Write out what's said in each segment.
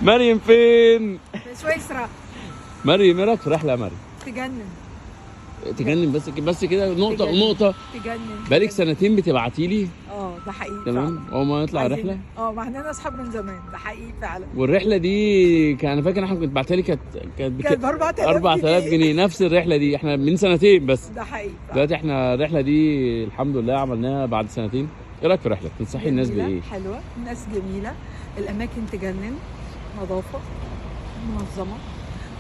مريم فين؟ في سويسرا. مريم، ايه رايك في رحله يا مريم؟ تجنن. تجنن. بس بس كده نقطة تجنن. نقطه. تجنن. بقالك سنتين بتبعتي لي. اه، ده حقيقي. تمام، اول ما نطلع رحله. اه، ما احنا اصحاب من زمان، ده حقيقي فعلا. والرحلة دي كان انا فاكر ان احنا كنت بعتها لي كانت كانت ب 4000. 4000 جنيه نفس الرحلة دي، احنا من سنتين بس. ده حقيقي فعلا. دلوقتي احنا الرحلة دي الحمد لله عملناها بعد سنتين. ايه رايك في الرحله؟ تنصحي الناس جميلة، بايه؟ حلوه، الناس جميله، الاماكن تجنن، نظافه، منظمه،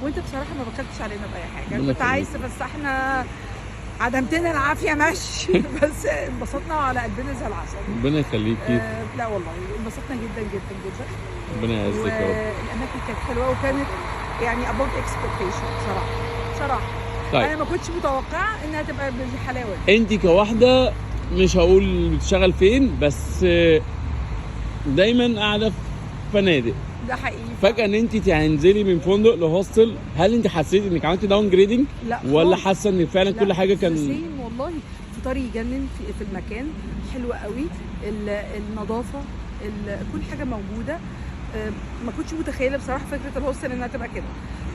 وانت بصراحة ما بخلتش علينا باي حاجه. ربنا كنت عايز تفسحنا عدمتنا العافيه، ماشي، بس انبسطنا وعلى قلبنا زي العسل. ربنا يخليكي. آه لا والله انبسطنا جدا جدا جدا. ربنا يعزك يا رب. والاماكن كانت حلوة وكانت يعني above expectation بصراحة بصراحه. طيب. انا ما كنتش متوقعه انها تبقى بالحلاوه دي. انت كواحده، مش هقول بتشتغل فين، بس دايما قاعدة في فنادق. ده حقيقي. فجاة ان انت تنزلي من فندق ل hostel، هل انت حسيتي انك عملتي downgrading لا ولا خالص. حاسه ان فعلا لا، كل حاجة كان same والله، فطار يجنن في المكان، حلو قوي، النظافه، كل حاجة موجوده. ما كنتش متخيله بصراحة فكرة ال hostel انها تبقى كده،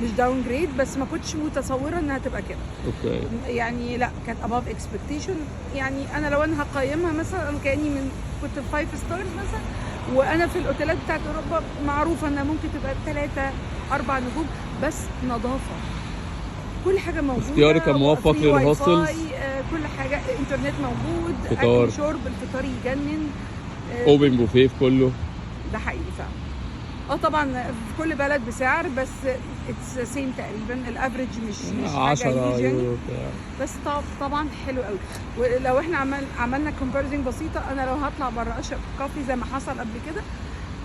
مش downgrade، بس ما كنتش متصورة انها تبقى كده. يعني لا، كانت above expectation. يعني انا لو انا هقيمها مثلا، انا كاني من كنت 5 stars مثلا، وانا في الاوتيلات بتاعت اوروبا معروفة انها ممكن تبقى 3 4 نجوم، بس نظافه، كل حاجة موجوده. اختياري كان موفق free لل hostels. واي فاي، كل حاجه، انترنت موجود. فطار. اكل، شرب، الفطار يجنن. open buffet في كله. ده حقيقي فعلا. اه طبعا في كل بلد بسعر، بس it's same تقريبا، ال average مش حاجة 10 huge يعني. يورو بتاع. بس طبعا حلو قوي. ولو احنا عملنا comparison بسيطه، انا لو هطلع بره اشرب coffee زي ما حصل قبل كده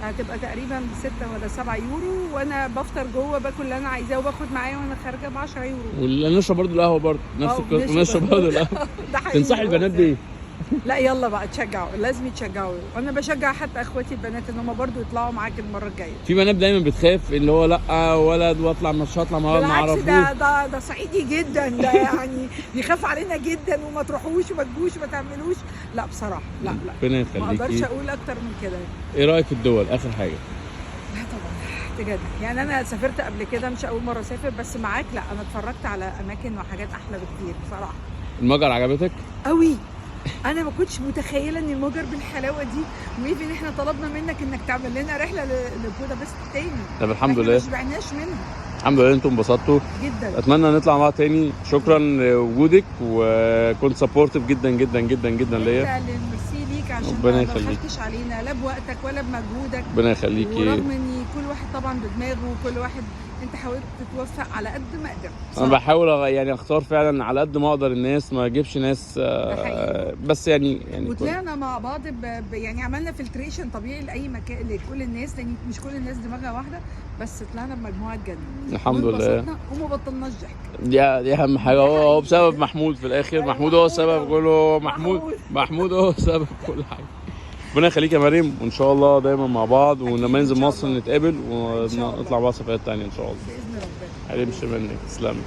هتبقى تقريبا 6 ولا 7 يورو، وانا بفطر جوه باكل اللي انا عايزاه وباخد معايا وانا خارجه ب 10 يورو. ونشرب برضه القهوة برضه نفس اه، القصه. ونشرب. ونشرب برضه القهوه. ده حقيقي. تنصحي البنات بايه؟ لا يلا بقى تشجعوا، لازم يتشجعوا. انا بشجع حتى اخواتي البنات ان هم برضو يطلعوا معاك المرة الجايه. في بنات دايما بتخاف، اللي هو لا ولد واطلع مش هطلع مع ولد ما بالعكس، اعرفوش. ده صعيدي جدا ده، يعني بيخاف علينا جدا، وما تروحوش وما تجوش وما تعملوش. لا بصراحه، لا لا. ربنا ما اقدرش يخليكي. اقول اكتر من كده. ايه رايك في الدول اخر حاجه؟ لا طبعا تجنن. يعني انا سافرت قبل كده، مش اول مرة اسافر، بس معاك لا، انا اتفرجت على اماكن وحاجات احلى بكتير بصراحه. المجر عجبتك؟ قوي. انا ما كنتش متخيله ان المجر بالحلاوه دي، و even احنا طلبنا منك انك تعمل لنا رحله لبودابست تاني. طب الحمد احنا لله. ما شبعناش منها. الحمد لله انتم انبسطتوا. جدا. اتمنى نطلع مع بعض تاني. شكرا لوجودك، وكنت supportive جدا جدا جدا جدا ليا. انت اللي ميرسي ليك عشان ربنا ما يخليك. بخلتش علينا لا بوقتك ولا بمجهودك. ربنا يخليكي. ورغم ان كل واحد طبعا بدماغه، وكل واحد انت حاولت تتوفق على قد ما قدرت. انا بحاول يعني اختار فعلا على قد ما اقدر الناس، ما اجيبش ناس ده حقيقي. بس يعني وطلعنا مع بعض يعني عملنا filtration طبيعي لاي مكان لكل الناس، لان مش كل الناس دماغها واحده، بس طلعنا بمجموعه جنن. الحمد لله. وانبسطنا وما بطلناش ضحك. دي اهم حاجه. هو بسبب محمود في الاخر. أيوة، محمود هو محمود السبب أهو. كله. محمود. محمود. محمود هو سبب كل حاجه. ربنا يخليك يا مريم، وان شاء الله دايما مع بعض، ولما أكيد، ننزل إن شاء مصر الله. نتقابل إن شاء الله. ونطلع بقى سفريات تانية ان شاء الله. باذن ربنا. حرمش منك، تسلمي.